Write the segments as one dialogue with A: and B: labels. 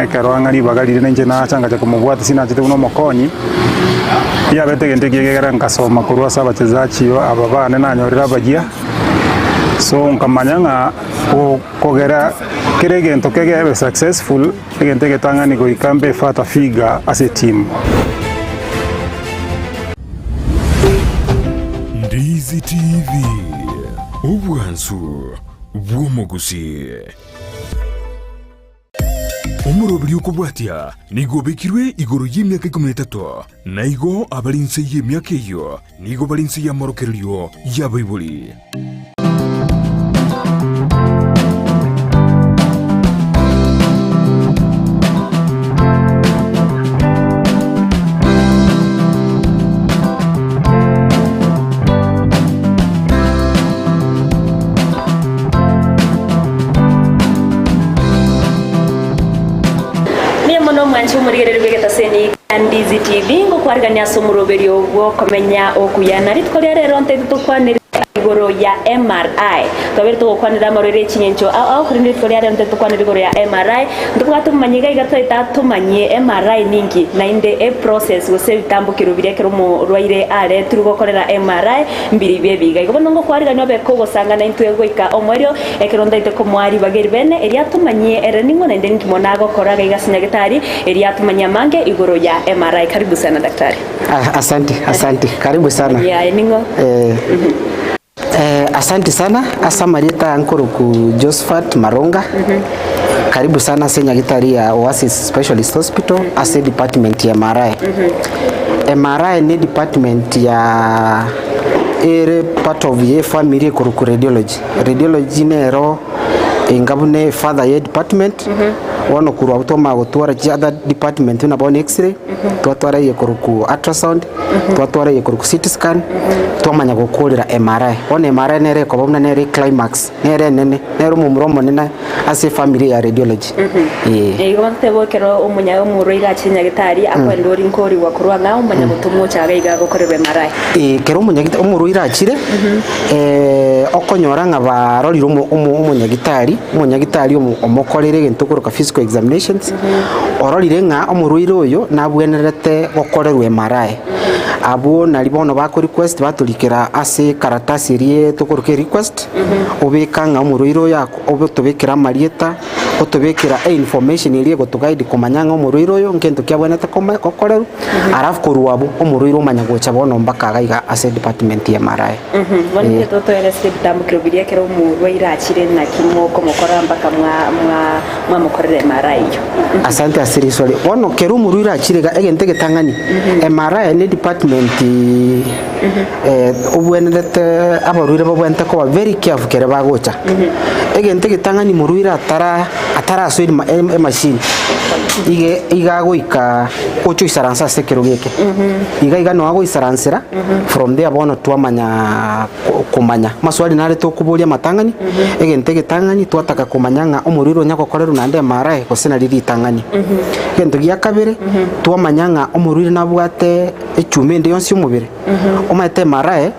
A: Ekero ang'a ribaga riria nainche nacha ngacha komobwatia sinachete buna omokonyi, yabete egento ekiya ekiagera nkasoma korwa ase abachezaji aba bane nanyorire abayia, so nkamanya ng'a kogera kera egento kegebe successful, egento egetang'ani goika mbe father figure ase etimu.
B: Ndizi TV, obwansu bw'omogusii. Omoroberi okobwatia nigo obekirwe igoro y'emiaka ikomi na etato, na igo abare inse y'emiaka eyio nigo bare inse y'amorokererio y'abaibori.
C: Mbuya mono omwanchi omorigereria bw'egetaseni kia Ndizi TV ngokwarigania ase omoroberio bw'okomenya okuya na rituko ria rero ntaete tokwanere igoro ya MRI. Twabere togokwanera amarwaire e ching'encho ao ao korende rituko ria rero ntaete tokwanere igoro ya MRI. Ntobwate obomanyi iga iga twaete atomanyie MRI ninki naende eprocess gose ebitambokero biria ekero omorwaire aretirwe gokorera MRI Mbiribio ebiga. Igo bono ngokwarigania obe kogosangana intwe goika omoerio, ekero ntaete komoa ribaga eri bene, erio atomanyie ere ning'o naende ninki mono agokora iga iga ase nyagetari, erio atomanyie amange igoro ya MRI. Karibu sana daktari.
D: Ah, asante, asante. Karibu sana.
C: Yaye ning'o?
D: Eh, eh, asante sana ase amarieta aya nkoroku Josephat Maronga. Karibu sana ase nyagitari ya Oasis Specialist Hospital ase department ya MRI. MRI ne department ya ere part of ye family ekorokwa radiology. Radiology nero enga buna efather ye department, bono korwa abwo twamanya gotwara chi other department buna bono x-ray, twatwara eye ekorokwa ultrasound, twatwara eye ekorokwa CT scan, twamanya gokorera MRI. Bono MRI nere ekoba buna nere eclimax, nere enene, nere omomura omonene ase efamiri ya radiology
C: Ee. Igo batoteba ekero omonya omorwaire achire nyagetari akoenda ori nkorigwa korwa ng'a omanya gotomwa ocha iga iga agokorerwa MRI.
D: Ee, ekero omonyagita omorwaire achire okonyora ng'a barorire omo omo omonyagitari, omonyagitari omo omokorere egento okoroka physical examinations, ororire ng'a omorwaire oyo nabwenerete gokorerwa MRI. Abwo nari bono bako request batorikera ase ekaratasi eria tokoroka erequest. Obeka ng'a omorwaire oyo otobekere amarieta, otobekera einformation eria egotoguide komanya ng'a omorwaire oyo nkento ki abwenerete kome gokorerwa, alafu korwa abwo omorwaire omanya gocha bono mpaka iga iga ase edepartment ya MRI.
C: Bono intwe totoeresire ebitambukero biria ekero omorwaire achire naki mokomokora mpaka mwa mwa mwamokorera MRI eyio.
D: Asante ase riswali. Bono kero omorwaire achire iga egento egetang'ani, MRI ne edepartment Obwenerete abarwaire babwenerete koba very careful kere bagocha. Egento egetang'ani morwaire atara atarasoa ema emachine, ige iga agoika oche oisaranse ase ekerogo eke. Iga iga noo agoisaransera, from there bono twamanyaaa ko komanya. Amaswali nare tokoboria amatang'ani, egento egetang'ani twataka komanya ng'a omorwaire onya gokorerwa naende MRI gose nari ritang'ani. Egento gia kabere, twamanya ng'a omorwaire nabwate echuma ende yonsi y'omobere, omanyete MRI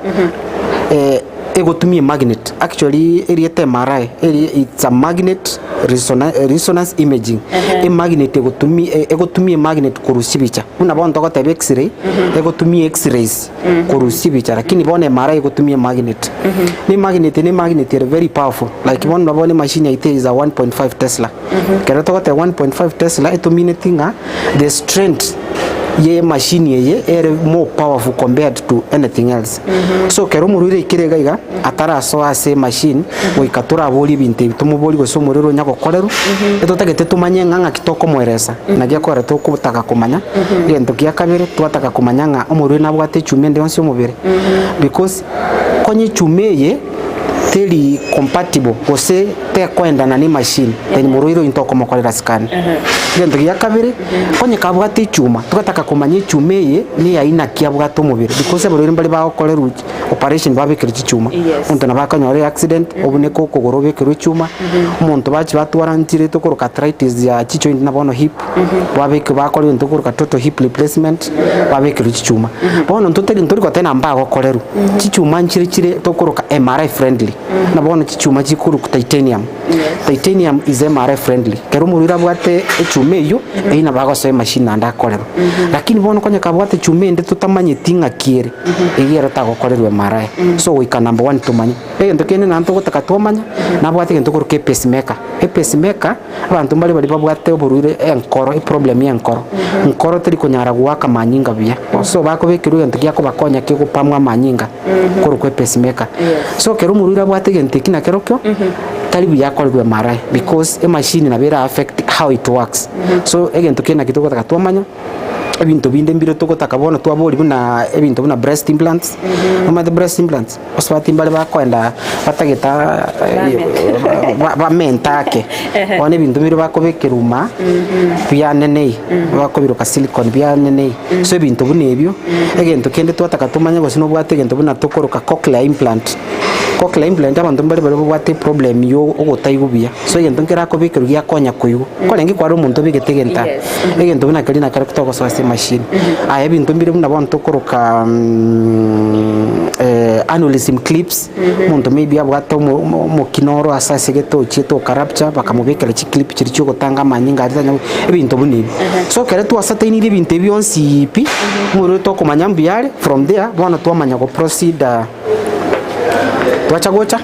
D: egotumia emagnet, actually erieta MRI eri it's a magnet resona resonance imaging, emagnet egotumia egotumia emagnet korusia chibicha, buna bono togoteba x-ray, egotumia x-rays korusia chibicha, lakini bono MRI egotumia emagnet. Na emagnet na emagnet ere very powerful, like bono nabo emachine yaito is a 1.5 tesla, ekero togoteba 1.5 tesla etomineti ng'a the strength ye emachine eye ere more powerful compared to anything else. So ekero omorwaire aikire iga iga, atarasoa ase emachine, goika toraborie ebinto ebi, tomoborie gose omorwaire onya gokorerwa, etotagete tomanye ng'a ng'aki tokomoeresa, naki ekogera tokotaka komanya, egento gia kabere, twataka komanya ng'a omorwaire nabwate echuma ende yonsi omobere, because konya echuma eye. teri compatible gose tekoendana ne emachine then morwaire oyio ntokomokorera scan. Egento gia kabere, onye kabwate echuma, togataka komanya echuma eye ne ya aina ki abwate omobere because abarwaire mbare bagokorerwa operation babekerwe chichuma,
C: Yes.
D: omonto nabo akonyora accident, obuneke okogoro obekerwe echuma, omonto bachi batwara nchire tokoroka arthritis ya chijoint na bono hip. Babekirwe bakora ebinto korwa total hip replacement, babekerwe chichuma. Bono ntotari ntori goteba mbagokorerwa, chichuma nchire chire tokoroka MRI friendly, buna bono chichuma chikorokwa titanium. Titanium is MRI friendly, ekero omorwaire abwate echuma eywo, eywo nabo agosoa emachine naende akorerwa. Lakini bono konya kabwate echuma ende totamanyeti ng'aki ere, eywo ero tagokorerwa MRI. So goika number one tomanye. Egento kende naende togotaka twamanya, nabwate egento korokwa epacemaker, epacemaker. Abanto mbare baria babwate oborwaire enkoro, eproblem ya enkoro, nkoro teri konyara goaka amanyinga buya, so bakobekerwa egento giakobakonya kegopamwa amanyinga korokwa epacemaker. So ekero omorwaire abwate egento eki nakerokio, tari buya akorerwe MRI because emachine nabo era affect how it works. So egento kende nakio togotaka twamanya. Ebinto binde mbire togotaka bono twaboria buna ebinto buna breast implants, omanyete breast implants, abasubati mbare bakoenda batagete ba- bamente ake, bono ebinto mbire bakobekerwa maa bianenei, bakobiroka silicone bianenei, so ebinto buna ebio, egento kende twataka tomanye gose nobwate egento buna tokoroka cochlear implant, cochlear implant abanto mbare baria babwate eproblem ya ogotaigwa buya, so egento nkere akobekerwa giakonya koigwa, nkorenge kware omonto obegete egento aa. Egento buna keria nakero togosoa ase emachine. Aya ebinto mbire buna bono tokoroka aneurysm clips, omonto maybe abwate omo- omo- omokina oro ase asegete ochiete okarupture, bakamobekera chiclip chiria chiogotanga amanyinga aria tanya ebinto buna ebi. So ekero twasatainirie ebinto ebi bionsi pi, omorwire tokomanya mbuya are, from there, bono twamanya goproceed twacha gocha,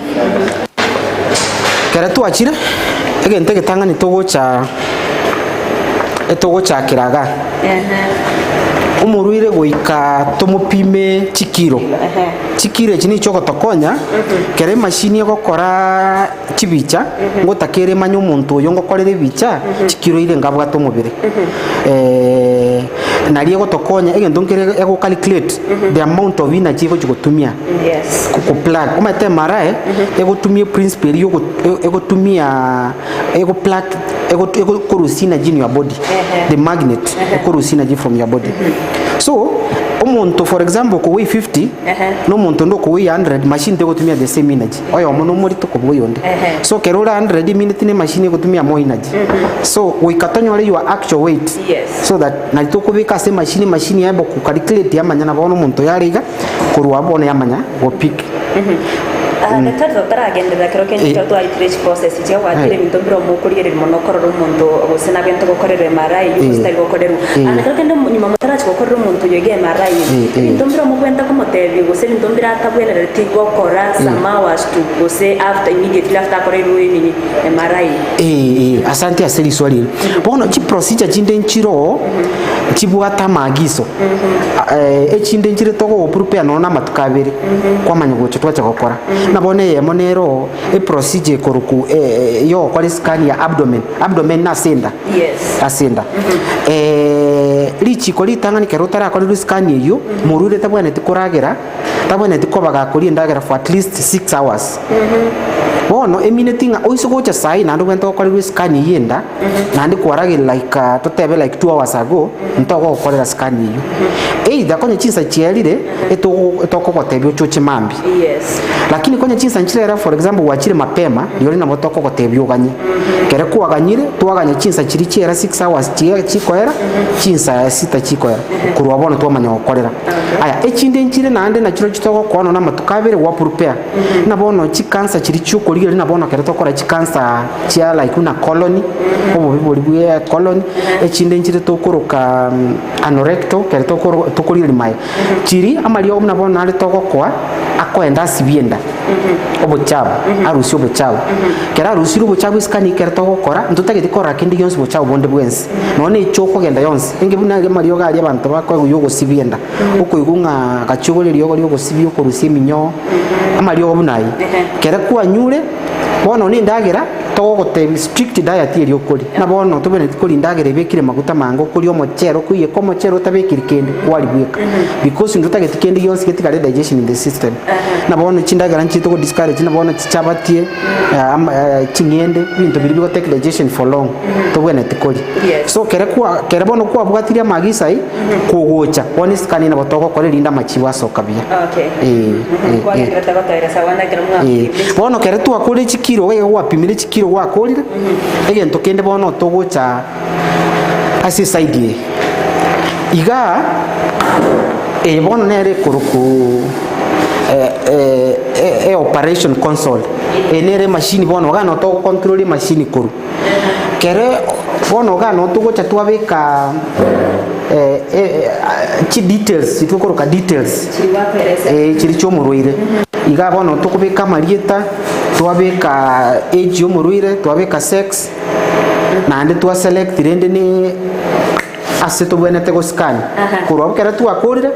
D: ekero twachire, egento egetang'ani togocha. Etogochakera iga, omorwaire goika tomopime chikilo, chikilo echi nigo chigotokonya ekero emashini egokora chibicha, ngotaka ere emanye omonto oyo ngokorera ebicha, chikilo ire ngabwate omobere. Nario egotokonya egento nkere ego calculate the amount of energy egochi gotumia koplug, omanyete MRI egotumia eprinciple eria yogo egotumia ego plug ego ekorusia energy in your body the magnet ekorusia energy from your body so omonto for example okoweigh 50 na omonto onde okoweigh 100 machine tegotumia the same energy oyomo na omorito kobua oyonde so ekero ore 100 emineti na emachine egotumia more energy so goika tonyore your actual weight so that nari tokobeka ase emachine emachine yaye gokalculate yamanya na bono omonto oyo are iga korwa abwo bono yamanya gopick.
C: Ah, Daktari totaragenderera kero kende
D: Eh.
C: ekero twaitire chiprocess chia gwatire
D: Eh.
C: ebinto mbire omokorigereria mono okorora omonto gose nabente gokorerwa MRI eywo gose
D: Eh.
C: tari gokorerwa.
D: Eh.
C: Ah, na kero kende nyuma motarachi gokorera omonto oyo iga MRI
D: Eh, eh.
C: ebinto mbire omobwente komotebia gose ebinto mbire atabwenereti gokora some hours to gose after immediately after akoreirwe nini MRI.
D: Eh, eh, asante ase riswali eri. Bono chiprocedure chinde nchiroo chibwate amaagiso Eh, echinde nchire togoprepare nonya na amatuko abere kwamanya gocha twacha gokora. Buna bono eyemo nero eprocedure ekorokwa yogokora escan ya abdomen, abdomen nase enda
C: Yes.
D: ase enda. Richiko ritang'ani ekero otarakorerwa escan eywo, morwaire tabwenereti koragera, tabwenereti koba gakoria endagera for at least 6 hours. Bono emineti ng'a oise gocha saii naende obwenerete gokorerwa escan eywo enda, naende kwarageire like totebe like 2 hours ago, ntogogokorera scan eywo. Either konya chinsa chiarire, etogo etokogotebia oche oche mambia.
C: Yes.
D: Lakini konya chinsa nchirere for example gwachire mapema, rirorio nabo tokogotebia oganye. Ekero kwaganyire, twaganya chinsa chiria chiera 6 hours chie chikoera, chinsa sita chikoera, korwa bono twamanya gokorera. Aya, echinde nchire naende nachirochio togokoa nonya amatuko abere gwa prepare. Buna bono chicancer chiria chiokorigereria buna bono ekero tokora chicancer chia like buna colon, obobe boria bwe colon, echinde nchire tokoroka anorectal ekero tokoro tokorigereria maye, chiria amariogo buna bono nare togokoa akoenda asibie enda, obochabu, arusie obochabu. Ekero arusirie obochabu escan ekero togokora, ntotageti korora kende gionsi bochabu bonde bwensi, nonya na echi okogenda yonsi, enge buna aria amariogo aria abanto bakoegwa ya ogosibia enda, okoigwa ng'a gachia ogore eriogo ria ogosibia okorusia eminyoo, amariogo buna ayio. Ekero kwanyure, bono na endagera, togogotebia strict diet eria okoria, buna bono tobwenereti koria endagera ebekire maguta amange, okoria omochere, okoiyeka omochere otabekiri kende, kwaria bweka. Because ntotageti kende gionsi getigare digestion in the system. Buna bono chindagera nchire togo discourage, buna bono chichabati, ama ching'ende, ebinto biria bigo take digestion for long, tobwenereti koria.
C: Yes.
D: So kere kwa kere bono kwabwatirie amagiso ayio, kogocha, bono escan nabo togokora erinde amachibu asoka buya.
C: Okay.
D: Eh, eh, eh.
C: Kwagenderete gotoeresa bono ekero
D: Eh,
C: mwapimire
D: bono kere twakorire chikilo iga gwapimire chikilo. gwakorire, egento kende bono togocha ase eside eye. Igaa, eye bono nere ekorokwa e operation console, eye nere emachine bono iga nabo togocontrol emachine korwa. Kere bono iga nabo togocha twabeka chidetails chiria tokoroka details, chiria chia omorwaire. Iga bono tokobeka amarieta, twabeka age ya omorwaire, twabeka sex, naende twa select rende ne ase tobwenerete goscan. Korwa abwo ekero twakorire,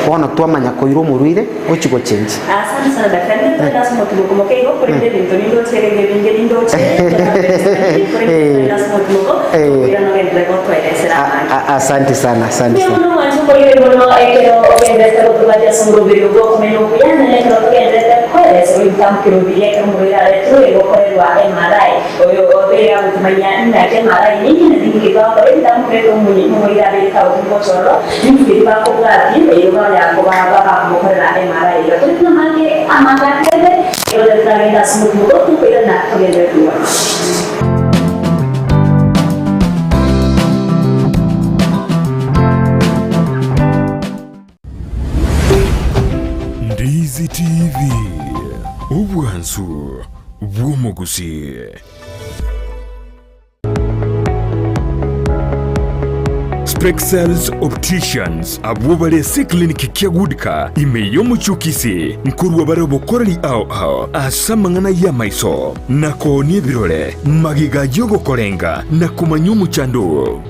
D: bono twamanya koira omorwaire ochia gochenji.
C: Asante sana daktari, nintwe togende ase omotimoko moke igo, korende ebinto nindoche erenge ebinge nindoche, korende togende ase omotimoko, tokoirana ogenderere gotoeresera amange.
D: Asante sana, asante
C: Mbuya
D: sana.
C: mono mwanche okoigereri mono ekero ogendererete gotobwatia ase omoroberi obo okomenya okuya, naende ekero togendererete koeresera ebitambo biria ekero omorwaire aretirwe gokorerwa MRI. Oyo obeire agotumanya naki amara ninki na ninki bagokora ebitambo koreta omonyi omoira abeire kagotumia gocha ororo, ninki keria bakobwatia erio baya koba bakomokorera emara eyio. Tore buna amange amange akerire, igo tari toragende ase omotumo tokoirana togenderere korwana.
B: Ndizi TV, obwansu bw'omogusii. Spexels Opticians abwo bare ase eclinic kia Goodka ime y'omochie o Kisii nkorwa bare obokoreri ao ao ase amang'ana y'amaiso na koonia ebirore magega y'ogokorenga na komanya omochando oo.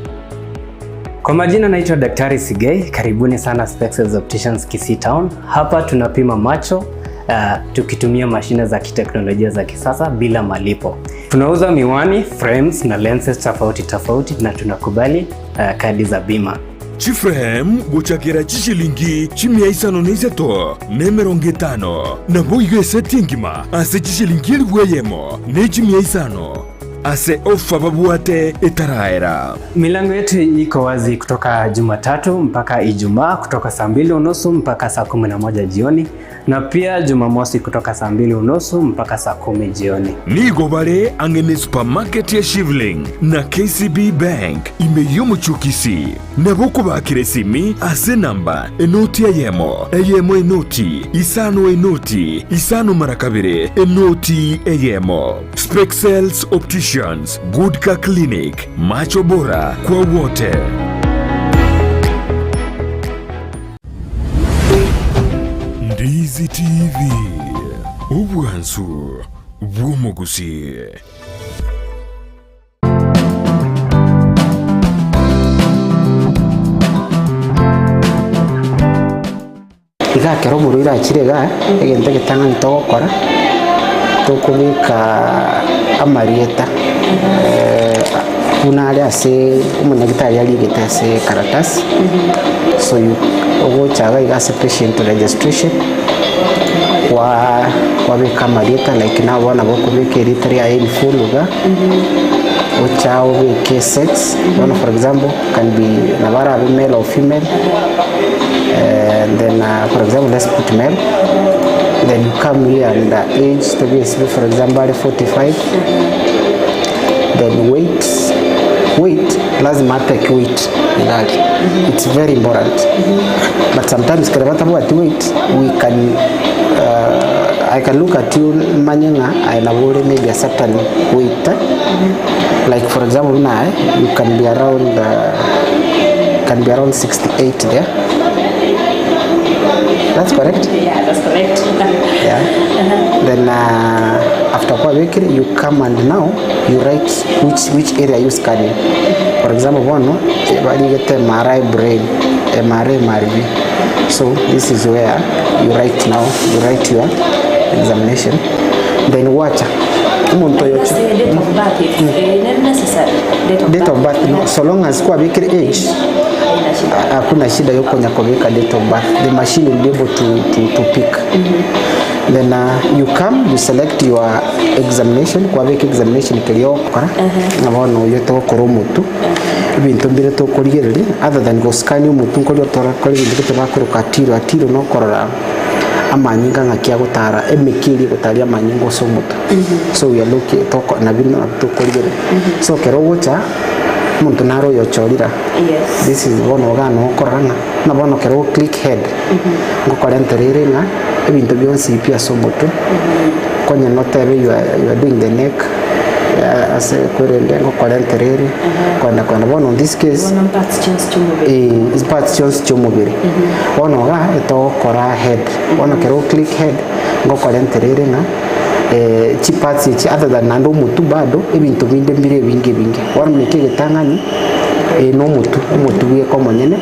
E: Kwa majina naitwa Daktari Sigei, karibuni sana Spexels Opticians Kisii Town. Hapa tunapima macho tukitumia mashine za kiteknolojia za kisasa bila malipo. Tunauza miwani, frames na lenses tofauti tofauti na tunakubali kadi za bima.
B: Chiframe gochakera chishilingi chimia isano na isato na emerongo etano, naboigo eseti engima ase chishilingi elifu eyemo ne chimia isano. Ase ofa babwate etaraera.
E: Milango yetu iko wazi kutoka Jumatatu mpaka Ijumaa kutoka saa mbili unusu mpaka saa 11 jioni na pia Jumamosi kutoka saa mbili unusu mpaka saa 10 jioni.
B: Nigo bare ang'e ne supermarket ya Shivling na KCB Bank ime y'omochie o Kisii. Nabo okobakera esimi ase enamba enoti eyemo, eyemo enoti, isano enoti, isano mara kabere, enoti eyemo. Spexels Opticians, Goodcar Clinic, macho bora kwa wote. Ndizi TV, obwansu bw'omogusii.
D: Iga ekero omorwaire achire igaa, egento egetang'ani togokora, tokobeka amarieta buna are ase omonyagitari arigete ase ekaratasi, so you ogocha iga iga ase patient registration, kwa kwabeka amarieta like now bono nabo okobeka erieta riaye in full iga, ocha obeke sex, bono for example can be nabo arabe male or female, and then for example let's put male, then you come here and age tobe for example are 45, then weight, weight lazima atake weight igari, it's very important, but sometimes kere batabwati weight we can I can look at you manye ng'a aye nabo ore maybe a certain weight eh? Like for example buna aye you can be around can be around 68 there that's correct?
C: Yeah, that's correct.
D: Yeah. Then after kwabekire you come and now you write which area you scanning. For example bono barigete MRI brain, MRI MRV. So this is where you write now, you write your examination. Then wacha omonto oyo
C: Ase date of birth, eh, not necessary. Date of
D: date of birth no, so long as kwabekire age
C: Haina shida.
D: Hakuna shida yokonya kobeka date of birth the machine will be able to pick then you come you select your examination kwabeka examination keria ogokora na bono oyo togokora omotu ebinto mbire tokorigereria other than goscan omotu nkoria torakora ebinto gete bakoroka atiro atiro nokorora amanyinga ng'aki agotara, emeki eria egotaria amanyinga ase omotwe. So we are looking toko nabio nabio tokorigereria. So ekero ogocha, omonto naro oyochorire aa,
C: Yes.
D: this is bono iga nokorora ng'a buna bono ekero o click head, ngokorentera ere ng'a ebinto bionsi pi ase omotwe, konya notebe you are you are doing the neck, ase kwerende ngokorentera ere, kogenda kogenda. Bono in this case,
C: Bono mparts chionsi chi'omobere.
D: eh, parts chionsi chi'omobere. Bono iga etogokora head, bono ekero o click head, ngokorentera ere ng'a chiparts echi other than naende omotwe bado, ebinto binde mbire ebinge ebinge. Bono buna eke egetang'ani, eh, na omotwe, omotwe bweka omonyene,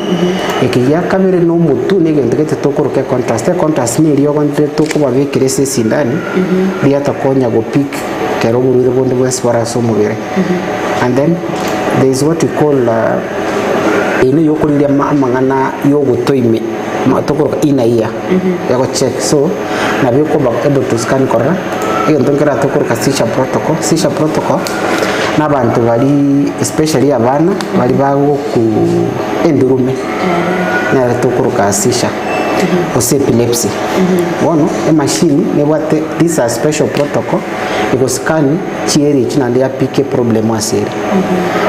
D: eke gia kabere na omotwe na egento gete tokoroka econtrast. Econtrast na eriogo ndire tokobabekera ase esindani, riatokonya gopick kera oborwaire bonde bwensi bore ase omobere. And then there is what we call eye nigo okorigia amang'ana ya ogotwa ime, tokoroka inner ear, egocheck so nabo ekoba able to scan korora egento nkere tokoroka seizure protocol. Seizure protocol na abanto baria especially abana baria bagoku endurume nere tokoroka seizure gose epilepsy. Bono emachine nebwate this are special protocol egoscan chieri echio naende ya pick eproblem ase ere.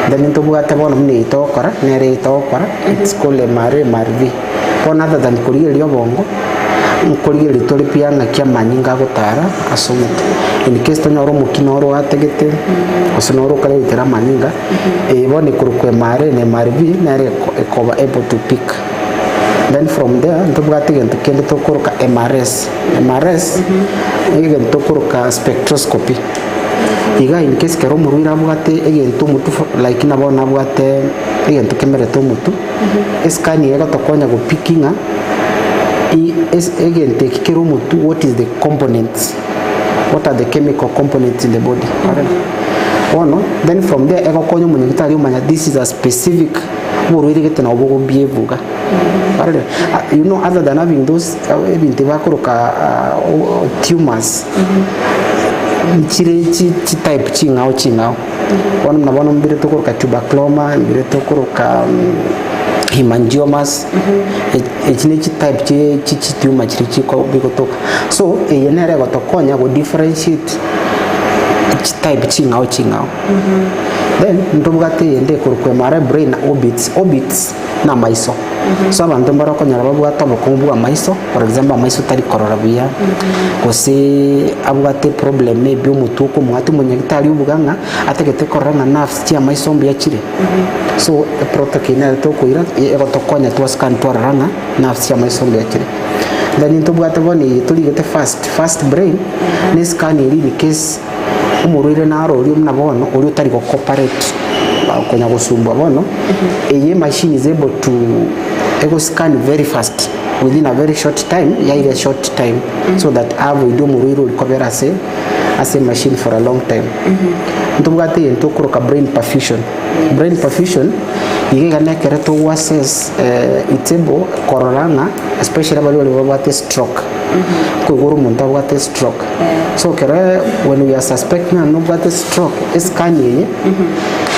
D: Then ntobwate bono buna eye togokora nere eye togokora it's called MRA MRV. Bono other than korigereria obongo, nkorigereria tore pi ng'aki amanyinga agotara ase omotwe. In case tonyore omokina oro oategete, gose noro okare goitera amanyinga, eye bono ekorokwa MRA na MRV nere eko ekoba able to pick. Then from there ntobwate egento kende tokoroka MRS. MRS, egento tokoroka spectroscopy. Iga in case ekero omorwaire abwate egento omotwe fo like buna bono abwate egento kemerete omotwe, escan eye egotokonya gopick ng'a i es egento eki kere omotwe what is the components, what are the chemical components in the body, orore. Bono, then from there egokonya omonyagitari omanya this is a specific oborwaire gete nabo bogobieva iga. Orore, you know other than having those ebinto bakoroka tumors, nchire chi chitype ching'ao ching'ao. Bono buna bono mbire tokoroka tuberculoma, mbire tokoroka hemangiomas, echi ne chitype chie chi chitumor chiria chiko bigotoka. So eye nere egotokonya go differentiate chitype ching'ao ching'ao. Then ntobwate eyende ekorokwa MRI brain na orbits, orbits na amaiso. So abanto mbare okonyora babwate obokong'u bwa amaiso, for example amaiso tari korora buya, gose abwate problem maybe omotwe okomwati omonyagitari obuga ng'a atagete korora ng'a nerves chia amaiso mbuya chire. So eprotocol nere tokoira egotokonya twa scan twarora ng'a nerves chia amaiso mbuya chire. Then ntobwate bono eye torigete fast, fast brain, na escan eria in case Omorwaire naro oria buna bono, oria otari go cooperate konya gosumbwa bono, eye emachine is able to ego scan very fast within a very short time, yaira short time so that avoid omorwaire oria kobera ase ase emachine for a long time. Ntobwate egento okoroka brain perfusion, brain perfusion iga iga nekere togo assess it's able korora ng'a especially baria baria babwate stroke, nkoigwa ore omonto abwate stroke. So ekero when we are suspecting ng'a nobwate stroke, escan eye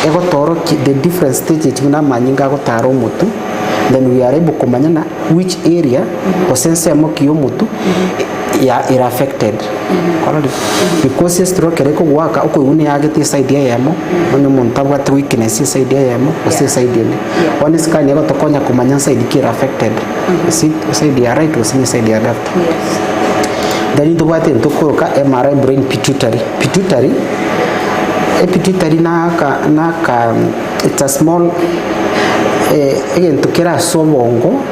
D: egotoorokia the different stages buna amanyinga agotara omotwe, then we are able komanya ng'a which area gose ensemo ki ya omotwe ya ere affected. Kwarorire? Because estroke ere ekogoaka okoigwa buna eagete eside eyemo, onye omonto abwate weakness eside eyemo gose eside ende. Bono escan egotokonya komanya nside ki ere affected, is it eside ya right gose ne eside ya left. Then ntobwate egento tokoroka MRI brain pituitary. Pituitary, epituitary naka naka it's a small egento kere ase obongo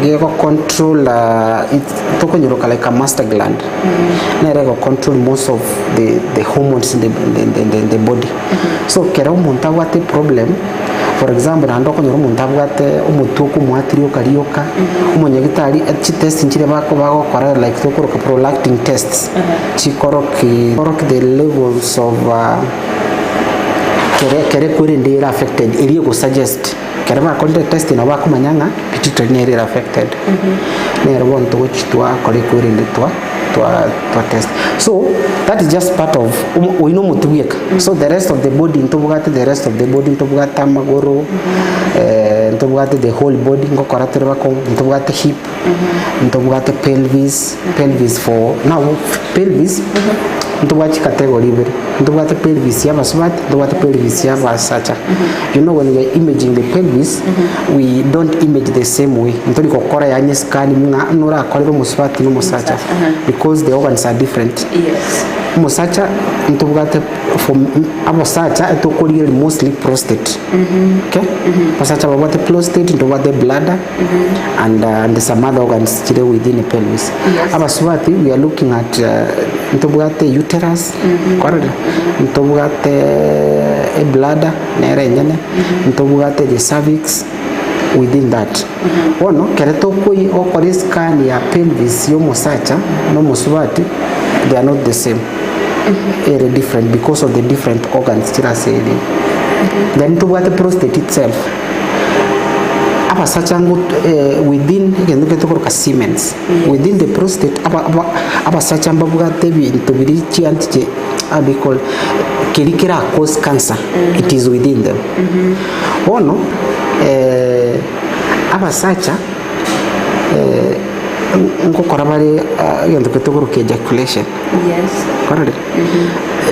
D: gego control tokonyoroka like a master gland. Nere ego control most of the the hormones in the in the in the body. So kera omonto abwate eproblem, for example naende okonyora omonto abwate omotwe okomwati rioka rioka, omonyagitari chitest nchire bako bagokora like tokoroka prolactin tests, chikoroki koroki the levels of kere kere kwerende ere affected eria egosuggest kere bakorire test nabo bakomanya ng'a pituitary nere ere affected. Nere bono togochi twakora ekwerende twa. Twa twa test. So that is just part of omo oyio na omotwe bweka. So the rest of the body ntobwate the rest of the body ntobwate amagoro, ntobwate the whole body ngokora tore bako ntobwate hip, ntobwate pelvis, pelvis for now pelvis ntobwate chicategory ibere, ntobwate pelvis ya abasubati, ntobwate pelvis ya abasacha. You know when we are imaging the pelvis, we don't image the same way. Ntori gokora yaani escan ng'a norakorere omosubati na omosacha because the organs are different.
C: Yes.
D: Omosacha ntobwate for abasacha etokorigereria mostly prostate. Okay? Abasacha babwate prostate, ntobwate bladder and, and some other organs chire within the pelvis.
C: Yes.
D: Abasubati we are looking at uh, ntobwate uterus, kwarora ntobwate ebladder nere enyene, ntobwate the cervix within that. Bono kere tokoi gokora escan ya pelvis ya omosacha na omosubati they are not the same. Ere different because of the different organs chire ase ere. Then ntobwate prostate itself. Abasacha ngo eh, within egento nkere tokoroka semens within the prostate aba aba abasacha mbabwate ebinto biria chianti chi how do you call keria kera cause cancer it is within them. Bono eh, abasacha eh, nkokora bare ah, egento kere tokoroka ejaculation
C: Yes.
D: Kwarorire?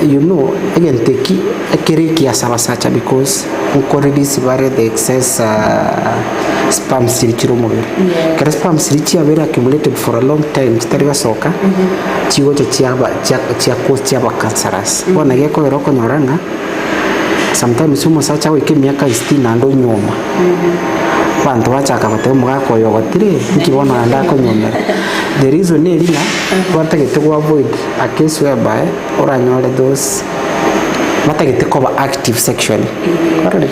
D: You know, egento eki ekere ekiya ase abasacha because nko release bare the excess uh, sperms chiria chire omobere.
C: Yes.
D: Ekero sperms chiria chiabeire accumulated for a long time chitari gosoka, chigocha chiaba chia chia cause chiaba cancerous. Bono gekogera okonyora ng'a sometimes omosacha agoika emiaka sitini naende onyuoma, abanto bachaka goteba omogaka oyo ogotire, inki bono naende akonyuomera. The reason neri ng'a batagete go avoid a case whereby oranyore those batagete koba active sexually. Kwarorire?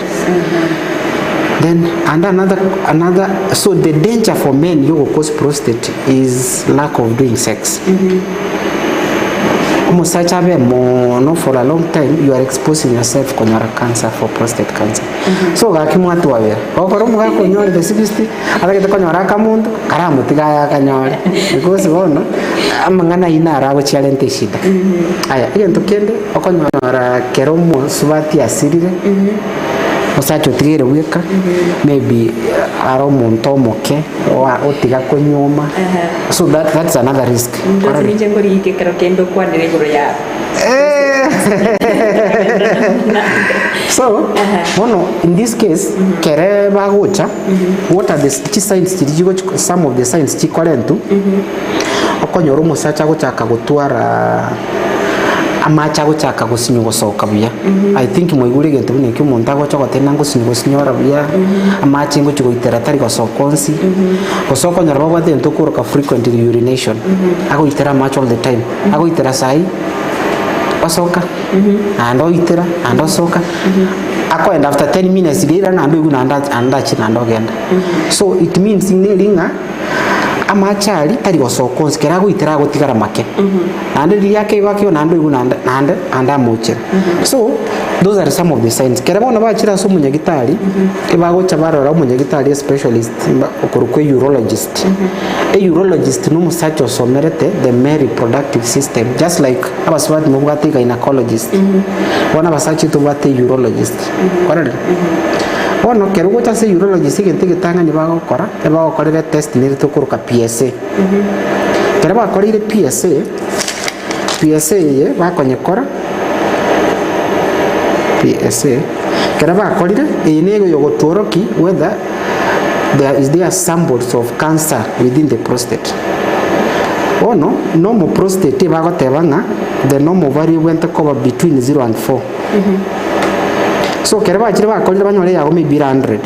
D: Then and another another so the danger for men yogo cause prostate is lack of doing sex. Omosacha abe mono for a long time you are exposing yourself konyora cancer for prostate cancer. So gaki mwatwabera okora omogaka onyorire 60 atagete konyora akamonto karamotiga aye akanyore because bono amang'ana ayio naro agochia arente eshida. Aya egento kende okonyora kero omosubati asirire omosacha otigaire bweka maybe are omonto omoke oa otiga konyuoma so that that's another risk.
C: Ndoche ninche nkorigia ekero kende okwanere igoro ya
D: So bono in this case kere bagocha what are the chisigns chiria chigochi some of the signs chikorentu okonyora omosacha agochaka gotwara amache agochaka gosinywa gosoka buya I think mwaigure egento buna ekio omonto agocha goteba ng'a ngosinywa gosinyora buya amache ngochi goitera tari gosoka onsi gose okonyora babwate egento okoroka frequent urination agoitera amache all the time agoitera saii osoka naende oitera naende osoka akoenda after 10 minutes riria naende oigwe naende naende achie naende ogenda so it means neri ng'a amache aria tari gosoka onsi kera agoitera agotigara make naende riria akeigo akeigo naende oigwe naende naende naende amochera so those are some of the signs kere bono bachire ase omonyagitari ebagocha barora omonyagitari especialist okorokwa urologist A urologist na omosacha osomerete the male reproductive system just like abasubati mobwate gynaecologist bono abasacha tobwate urologist kwarorire bono ekero ogocha ase urologist egento egetang'ani bagokora ebagokorera etest nere tokoroka PSA ekero bakoreire PSA, PSA eye bakonyekora PSA ekero bakorire eye nigo egotuorokia whether there is there samples of cancer within the prostate. Bono normal prostate bagoteba ng'a the normal value ebwenerete koba between 0 and 4. So ekero bachire bakorire banyore yago maybe ere 100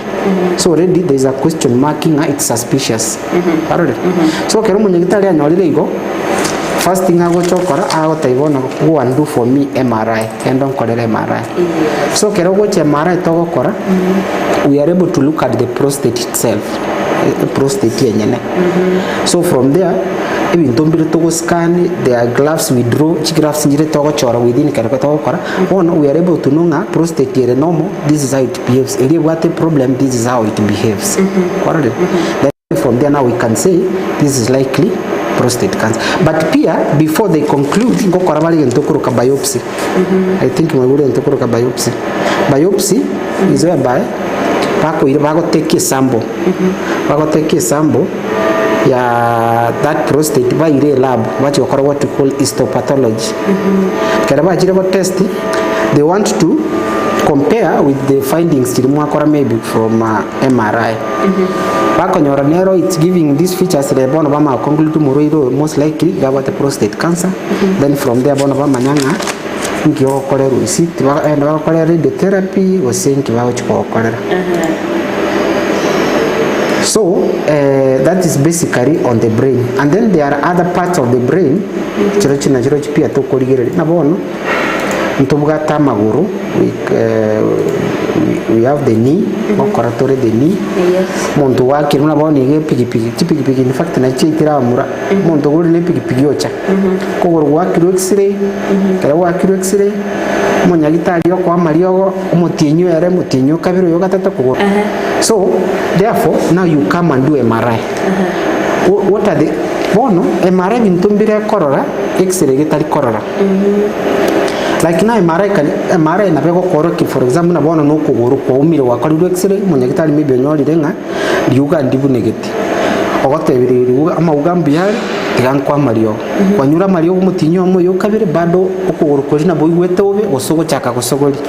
D: so already there is a question mark ng'a it's suspicious. Kwarorire? So ekero omonyagitari anyorire igo, first thing agocha okora agotebia bono go and do for me MRI, genda onkorere MRI. So ekero ogocha MRI togokora, we are able to look at the prostate itself, e prostate enyene. So from there, ebinto mbire togoscan, there are graphs we draw, chigraphs nchire togochora within ekero togokora, bono we are able to know ng'a prostate ere normal, this is how it behaves, eria ebwate problem, this is how it behaves. Kwarorire? Then from there now we can say this is likely. Prostate cancer. But pia before they conclude ngokora bare egento okoroka biopsy. I think mwaigure egento okoroka biopsy. Biopsy is whereby bakoira bagotake esample, bagotake esample ya that prostate baire elab bachie gokora what we call histopathology. Ekero bachire gotest they want to compare with the findings chiria mwakora maybe from MRI. Bakonyora nero it's giving these features rero bono bamanya goconclude omorwaire oyo most likely iga abwate prostate cancer then from there bono bamanya ng'a nki ogokorerwa isi tiba bagokorera radiotherapy gose nki bagochi kogokorera. So that is basically on the brain and then there are other parts of the brain chirochio nachirochio pia tokorigereria buna bono ntobwate amagoro we we have the knee gokora tore the knee omonto gwakire buna bono iga epikipiki chipikipiki in fact nachi chiaitire abamura omonto ogorire na epikipiki ocha kogoro gwakirwe x-ray ekero gwakirwe x-ray omonyagitari okoa amariogo omotienyi oere omotienyi okabere oyo ogatato kogoro so therefore now you come and do MRI what are the bono MRI ebinto mbire ekorora x-ray getari korora Like now MRI can MRI nabo egokorokia for example buna bono na okogoro kwaumire gwakorirwe x-ray omonyagitari maybe onyorire ng'a riuga ndibunegeti, ogotebirie riuga amauga mbuya are tiga nkoe amariogo. Kwanyure amariogo omotienyi oyomo oyo okabere bado okogoro koria nabo oigwete bobe gose ogochaka gosogoria.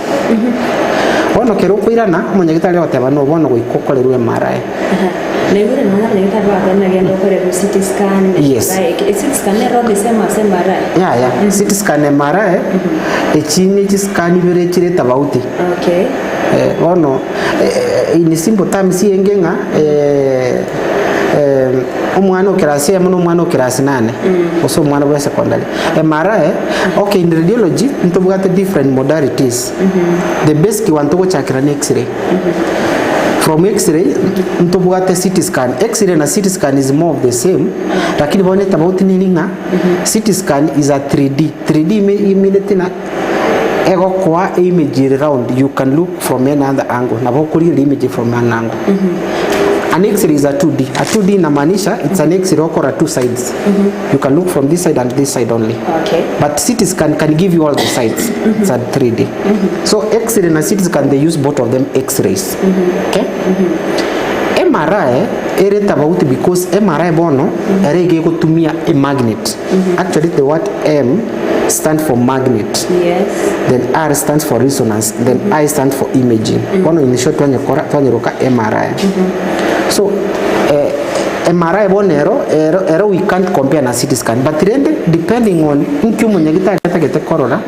D: Bono kero okoirana omonyagitari agoteba no bono goika okorerwe MRI.
C: Naigure nonya abanyagitari bagoteba ng'a genda okorerwe CT scan,
D: Yes.
C: MRI. CT scan nero the same as MRI?
D: Yaya, CT scan na MRI, echi ne chiscan ibere chire tofauti.
C: Okay.
D: Eh, bono eh, in simple terms enge ng'a eh, eh, omwana o class eyemo na omwana o class nane gose omwana bwa secondary MRI okay in radiology ntobwate different modalities the basic one togochakera na x-ray From x-ray ntobwate CT scan, x-ray na CT scan is more of the same lakini bono etabauti neri ng'a CT scan is a 3D, 3D imineti ng'a egokoa image ere round you can look from any other angle nabo okorigereria image from an angle. An x-ray is a 2D, a 2D inamaanisha it's an x-ray okora two sides you can look from this side and this side only.
C: Okay.
D: But CT scan can give you all the sides. It's a 3D. So X-ray na CT scan they use both of them X-rays. Okay? MRI ere tofauti because MRI bono ere iga egotumia a magnet. Actually the word M stand for magnet.
C: Yes.
D: Then R stands for resonance, then I stands for imaging. Bono in short twanyekora twanyeroka MRI. So eh, MRI bono ero, ero, ero we can't compare na CT scan but rende depending on inki omonyagitari atagete korora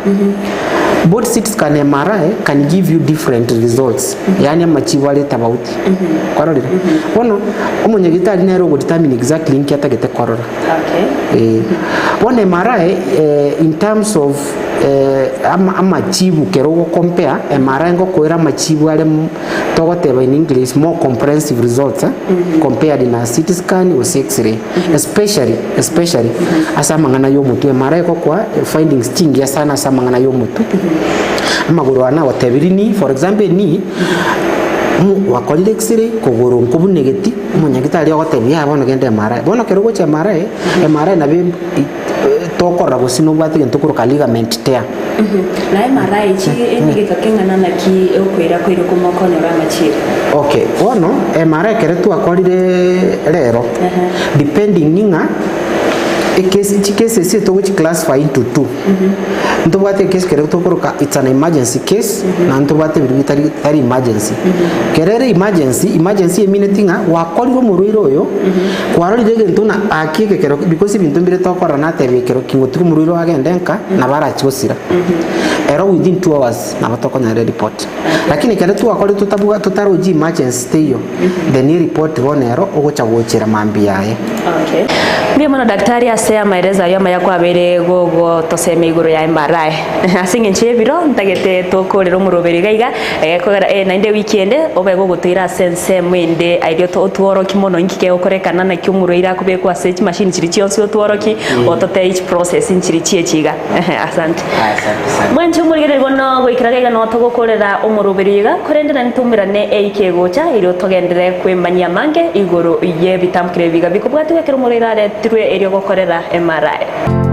D: both CT scan na MRI can give you different results yaani amachibo are tofauti kwarorire bono omonyagitari nere ogodetermine exactly inki atagete korora
C: Okay.
D: Eh, bono MRI eh, in terms of eh, ama, amachibu kero ogocompare MRI ngokoira amachibu are Togoteba in English more comprehensive results eh, compared na CT scan gose X-ray especially especially ase amang'ana ya omotwe MRI egokoa findings chingiya sana ase amang'ana ya omotwe amagoro aya nagotebirie knee for example knee mo gwakorire X-ray kogoro nkobunegeti omonyagitari ogotebia yaya bono genda MRI bono ekero ogocha MRI, MRI nabo tokorora gose nobwate egento okoroka ligament tear.
C: Na MRI echi emegeka keng'ana naki okoira koire komokonyora amachiri?
D: Okay, bono MRI ekero twakorire rero depending ng'a ekesi chikesi esi togochi classify into two ntobwate ekesi kere tokoroka it's an emergency case na ntobwate biria bitari bitari emergency kere ere emergency emergency emineti ng'a gwakorire omorwaire oyo Kwarorire egento ng'a aki egekero because ebinto mbire tokorora natebia ekero ki ngotiga omorwaire oye agende nka nabo arachi gosira. Ero within 2 hours nabo tokonyora ereport. Lakini ekero twakorire totabwa totarochi emergency teiyo then ereport bono ero ogocha gochera mambia yaye.
C: Okay. Mbuya mono daktari ase. Ase amaerezo ayio amaya kwabeire gogotosemia igoro ya MRI. Ase engencho y'ebiro ntagete tokorere omoroberi iga iga, egekogera eh naende ewiki ende obe gogotoira ase ensemo ende airia otworoki mono inki kegokorekana naki omorwaire akobekwa ase chimashini chiria chionsi otworoki ototebie chiprocess nchiria chiechi iga. Asante.
E: Asante sana.
C: Mwanche omorigereria bono goikera gaiga noo togokorera omoroberi iga, korende naende toumerane eiki egocha, erio togenderere kwemanyia amange igoro y'ebitamkire ebi iga bikobwatigwa ekero omorwaire aretirwe erio gokorera MRI.